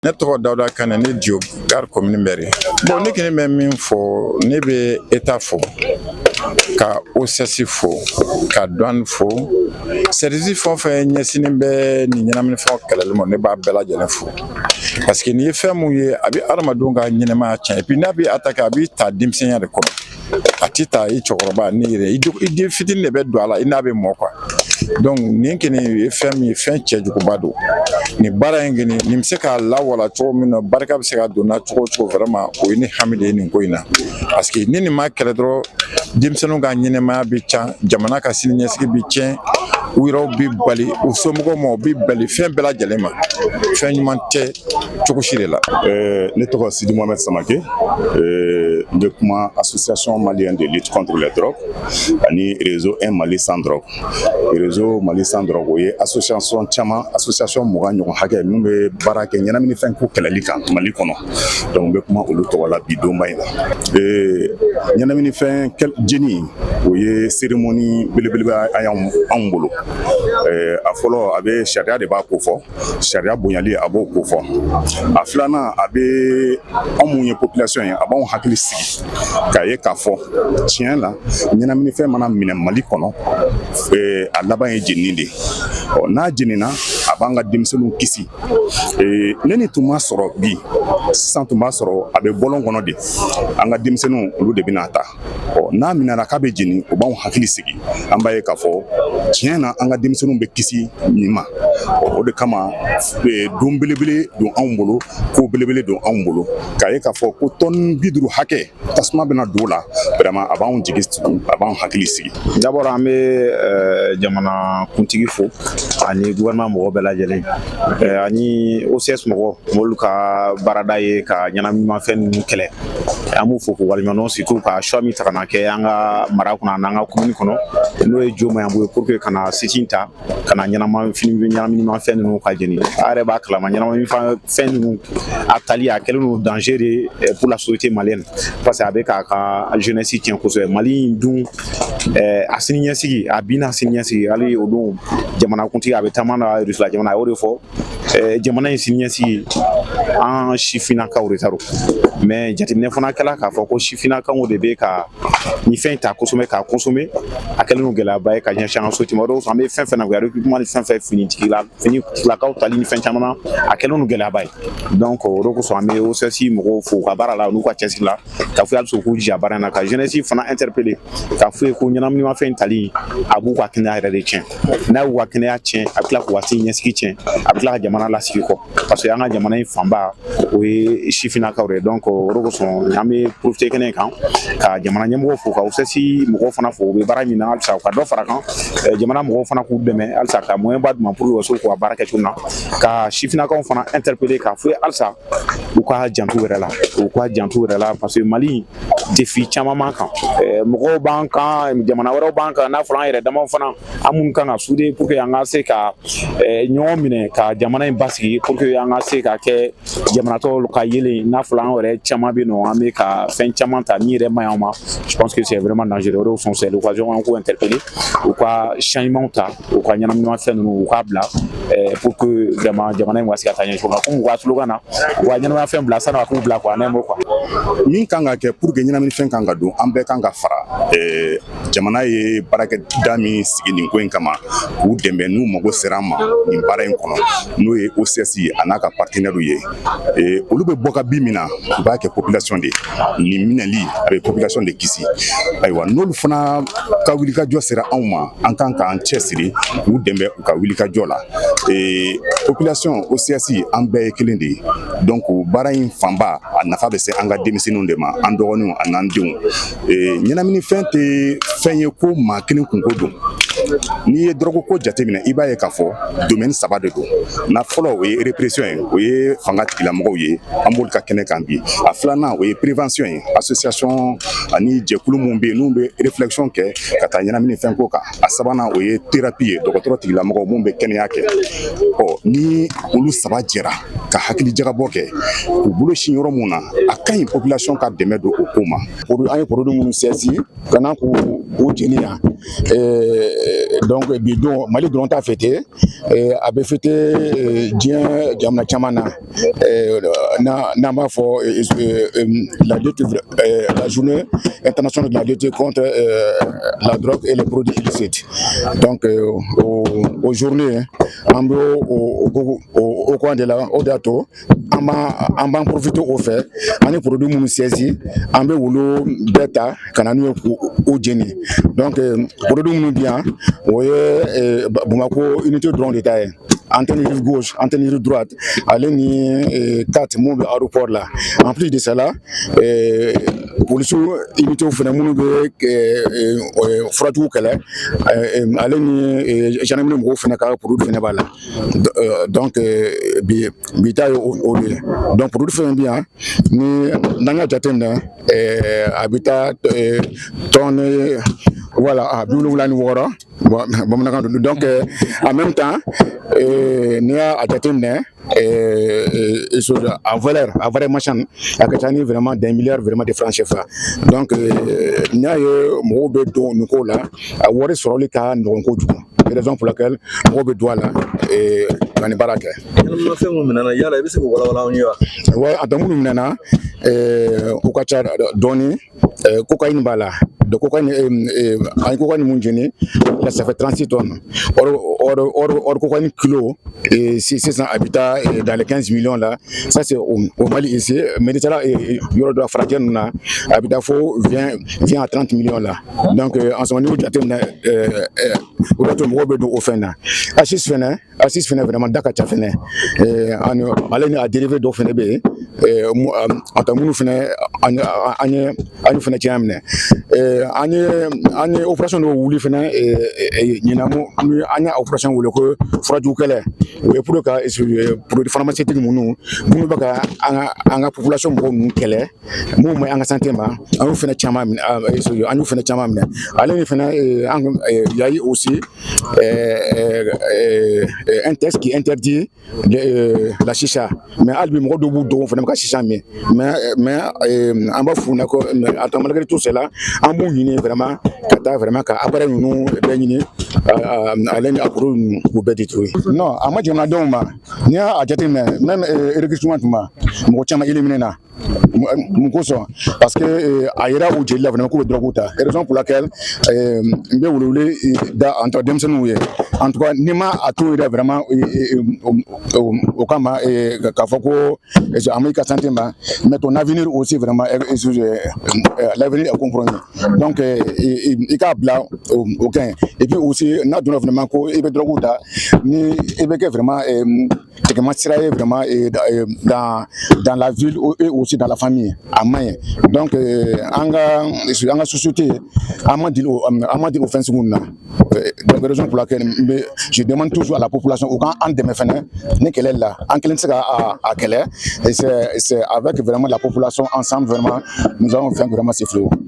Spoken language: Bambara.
Ne tɔgɔ Dawuda Kanɛ, ne Diop Gare commune maire. Bon, ne kɔni bɛ min fɔ, ne bɛ État fo, ka OCS fo, ka douane fo, service fɛn o fɛn ɲɛsinnen bɛ nin ɲɛnaminifɛnw kɛlɛli ma, ne b'a bɛɛ lajɛlen fo, parce que nin ye fɛn mun ye, a bɛ adamadenw ka ɲɛnɛmaya tiɲɛ. Et puis n'a bɛ attaquer, a b'i ta denmisɛnya de kɔnɔ, a tɛ ta i cɛkɔrɔba ni yɛrɛ, i den fitinin de bɛ don a la, i n'a bɛ mɔ quoi. Donc nin kɔni ye fɛn min ye, fɛn cɛjuguba don. Nin baara in kɔni, nin bɛ se k'a lawala cogo min na, barika bɛ se ka don n na cogo o cogo, vraiment o ye ne hami de ye nin ko in na, parce que ni nin ma kɛlɛ dɔrɔn, denmisɛnninw ka ɲɛnɛmaya bɛ can, jamana ka sini ɲɛsigi bɛ tiɲɛ, u yɛrɛw bɛ bali, u somɔgɔw ma, u bɛ bali fɛn bɛɛ lajɛlen ma. Fɛn ɲuman tɛ cogo si de la. Ne tɔgɔ Sidi Mohamed Samake, n bɛ kuma Association malienne de lutte contre les drogues ani Réseau 1 Mali sans drogue. Réseau Mali sans drogue, o ye association caman, association 20 ɲɔgɔn hakɛ min bɛ baara kɛ ɲɛnaminifɛn ko kɛlɛli kan Mali kɔnɔ. Donc n bɛ kuma olu tɔgɔ la bi donba in na. Ɲɛnaminifɛn jeni, o ye cérémonie belebeleba anw bolo. A fɔlɔ, a bɛ sariya de b'a ko fɔ, sariya bonyali a b'o ko fɔ. A filanan, a bɛ anw mun ye population ye, a b'anw hakili sigi k'a ye k'a fɔ tiɲɛ la, ɲɛnaminifɛn mana minɛ Mali kɔnɔ, a laban ye jenini de ye. Ɔ, n'a jenina, a b'an ka denmisɛnninw kisi. Ne ni tun b'a sɔrɔ bi sisan, tun b'a sɔrɔ a bɛ bɔlɔn kɔnɔ de, an ka denmisɛnninw olu de bɛna ta. Ɔ, n'a minɛna k'a bɛ jeni, o b'anw hakili sigi, an b'a ye k'a fɔ tiɲɛ na, an ka denmisɛnninw bɛ kisi nin ma. O de kama, don belebele don anw bolo, ko belebele don anw bolo, k'a ye k'a fɔ ko tɔni 50 hakɛ tasuma bɛna don o la. Vraiment, a b'anw jigi sigi, a b'anw hakili sigi. D'abord, an bɛ jamana kuntigi fo ani gouvernement mɔgɔ bɛɛ lajɛlen ani OCS mɔgɔ, m'olu ka baarada ye ka ɲɛnaminimafɛn ninnu kɛlɛ. An b'u fo k'u waleɲumandɔn, surtout ka choix min ta ka na kɛ an ka mara kɔnɔ an'an ka commune kɔnɔ, n'o ye Maɲanbugu ye, pour que ka na site ta ka na ɲɛnaminimafɛn ninnu ka jeni. A yɛrɛ b'a kalama, ɲɛnaminimafɛn ninnu a tali, a kɛlen don danger de pour la société malienne, parce que a bɛ k'a ka jeunesse tiɲɛ kosɛbɛ. Mali in dun, a sini ɲɛsigi, a bi n'a sini ɲɛsigi, hali o don jamanakuntigi a bɛ taama na Russie la jamana, a y'o de fɔ, jamana in sini ɲɛsigi, an sifinnakaw de ta don. Mais jateminɛ fana kɛla k'a fɔ ko sifinnakaw de bɛ ka nin fɛn ta kosɛbɛ k'a consommer. A kɛlen don gɛlɛyaba ye ka ɲɛsin an ka société ma. O de kosɔn an bɛ fɛn fɛn na, recrutement ni fɛn fɛn, finitigila, finitigilakaw tali ni fɛn caman na, a kɛlen don gɛlɛyaba ye. Donc o de kosɔn an bɛ OCS mɔgɔw fo u ka baara la n'u ka cɛsiri la, k'a fɔ halisa u k'u jija baara in na, ka jeunesse fana interpeller, k'a f'u ye ko ɲɛnaminimafɛn tali, a b'u ka kɛnɛya yɛrɛ de tiɲɛ. N'a y'u ka kɛnɛya tiɲɛ, a bɛ tila k'u ka sini ɲɛsigi tiɲɛ, a bɛ tila ka jamana lasigi kɔ, parce que an ka jamana in fanba, o ye sifinnakaw de ye. Donc o de kosɔn an bɛ profiter kɛnɛ in kan ka jamana ɲɛmɔgɔw fo, ka OCS mɔgɔw fana fo, u bɛ baara min na. Halisa u ka dɔ fara kan, jamana mɔgɔw fana k'u dɛmɛ halisa ka moyen ba d'u ma pour que u ka se k'u ka baara kɛ cogo min na, ka sifinnakaw fana interpeller k'a fɔ halisa u ka janto u yɛrɛ la, u ka janto u yɛrɛ la, parce que Mali, défi caman b'an kan, mɔgɔw b'an kan, jamana wɛrɛw b'an kan, n'a fɔra an yɛrɛ damaw fana, an minnu kan ka souder pour que an ka se ka ɲɔgɔn minɛ ka jamana in basigi, pour que an ka se ka kɛ jamana tɔw ka yelen. N'a fɔra an yɛrɛ caman bɛ yen nɔ, an bɛ ka fɛn caman ta min yɛrɛ man ɲi an ma, je pense que c'est vraiment dangereux. O de kosɔn, c'est l'occasion an k'u interpeller, u ka changement ta, u ka ɲɛnaminimafɛn ninnu u k'a bila, pour que vraiment jamana in ka se ka taa ɲɛ cogo min na, komi u ka slogan na, u ka ɲɛnamafɛn bila sani a k'u bila quoi, en un mot quoi. Min kan ka kɛ pour que ɲɛnaminifɛn kan ka don, an bɛɛ kan ka fara jamana ye baarakɛda min sigi nin ko in kama, k'u dɛmɛ n'u mago sera an ma nin baara in kɔnɔ, n'o ye OCS ye a n'a ka partenaires ye. Olu bɛ bɔ ka bin min na, u b'a kɛ population de ye. Nin minɛli, a bɛ population de kisi. Ayiwa, n'olu fana ka wulikajɔ sera anw ma, an kan k'an cɛsiri k'u dɛmɛ u ka wulikajɔ la. Population, OCS, an bɛɛ ye kelen de ye. Donc baara in fanba, a nafa bɛ se an ka denmisɛnninw de ma, an dɔgɔninw a n'an denw. Ɲɛnaminifɛn tɛ fɛn ye ko maa kelen kunko don. N'i ye drogue ko jateminɛ, i b'a ye k'a fɔ domaine saba de don. Na fɔlɔ, o ye répression ye, o ye fanga tigilamɔgɔw ye, an b'olu ka kɛnɛ kan bi. A filanan, o ye prévention ye, association ani jɛkulu mun bɛ yen n'u bɛ réflexion kɛ ka taa ɲɛnaminifɛn ko kan. A sabanan, o ye thérapie ye, dɔgɔtɔrɔ tigilamɔgɔw mun bɛ kɛnɛya kɛ. Ɔ, ni olu saba jɛra ka hakili jagabɔ kɛ k'u bolo sin yɔrɔ mun na, a ka ɲi population ka dɛmɛ don o ko ma. An ye produit minnu saisi ka na k'u jeni yan. Donc bi don, Mali dɔrɔn t'a fêté, a bɛ fêté diɲɛ jamana caman na. N'an b'a fɔ la lutte, la Journée internationale de la lutte contre la drogue et les produits illicites. Donc o journée, an bɛ o coin de la. O de y'a to an b'an profiter o fɛ, an ye produit minnu saisi, an bɛ olu bɛɛ ta ka na n'u ye k'u jeni. Donc produit minnu bi yan, o ye Bamakɔ unité dɔrɔn de ta ye: antenne rive gauche, antenne rive droite, ale ni 4 mun bɛ aéroport la. En plus de cela, polisiw unité fɛnɛ minnu bɛ furajugu kɛlɛ, ale ni gendarmerie mɔgɔw fɛnɛ ka produit fɛnɛ b'a la. Donc bi ta ye o de ye. Donc produit fɛn bi yan ni n'an y'a jateminɛ, a bɛ taa tonne, voilà, 76, bamanankan don. Donc en même temps, n'i y'a jateminɛ a valeur marchande, a ka ca ni vraiment des milliards vraiment de francs CFA. Donc n'i y'a ye mɔgɔw bɛ don nin ko la, a wari sɔrɔli ka nɔgɔn kojugu, raison pour laquelle mɔgɔw bɛ don a la ka nin baara kɛ. Ɲɛnaminimafɛn mun minɛna yala, i bɛ se k'o walawala anw ye wa? Ouais, a minnu minɛna, o ka ca dɔɔni. Cocaïne b'a la. De cocaïne, an ye cocaïne mun jeni là, ça fait 36 tonnes. Or cocaïne kilo sisan, a bɛ taa dans les 15 millions là. Ça, c'est au Mali ici, mais n'i taara yɔrɔ dɔ farajɛ ninnu na, a bɛ taa fo 20 20 à 30 millions là. Donc en ce moment, n'i y'o jateminɛ, o b'a to mɔgɔw bɛ don o fɛn na. Haschich fɛnɛ, haschich fɛnɛ vraiment da ka ca fɛnɛ. Ani ale ni a dérivé dɔw fɛnɛ bɛ yen, a ta minnu fɛnɛ an ye fɛnɛ cɛya minɛ. An ye opération dɔw wuli fɛnɛ ɲinan, mu an y'a opération wele ko furajugu kɛlɛ. O ye pour que ka produit pharmaceutique minnu bɛ ka an ka population mɔgɔw ninnu kɛlɛ, mun ma ɲi an ka santé ma, an y'o fɛnɛ caman minɛ, an y'o fɛnɛ caman minɛ. Ale ni fɛnɛ an y a eu aussi un texte qui interdit la chicha, mais hali bi mɔgɔ dɔw b'u dogo fɛnɛ ka chicha min. Mais an b'a f'u ɲɛna ko attends, malgré tout cela, an b'u ɲini vraiment ka taa vraiment ka appareil ninnu bɛɛ ɲini, ale ni a produit ninnu, k'u bɛɛ détruire. Non, a ma jamanadenw ma. N'i y'a jateminɛ, même recrutement tuma, mɔgɔ caman éliminé na. Mun kosɔn? Parce que a yera u jeli la fana k'u bɛ drogue ta, raison pour laquelle n bɛ welewele da en tout cas denmisɛnninw ye. En tout cas, n'i ma a to yɛrɛ vraiment o kama k'a fɔ ko a ma i ka santé ma, mais ton avenir aussi, vraiment l'avenir est compromis. Donc i k'a bila, o ka ɲi. Et puis aussi, n'a donna vraiment ko i bɛ drogue ta, ni i bɛ kɛ vraiment tɛgɛma sira ye vraiment dans la ville et aussi dans la famille, a man ɲi. Donc an ka société, an ma deli o fɛn sugu ninnu na. Donc raison pour laquelle n bɛ je demande toujours à la population u k'an dɛmɛ fɛnɛ ni kɛlɛ la. An kelen tɛ se ka a kɛlɛ, et c'est avec vraiment la population, ensemble vraiment, nous allons faire vraiment ce fléau.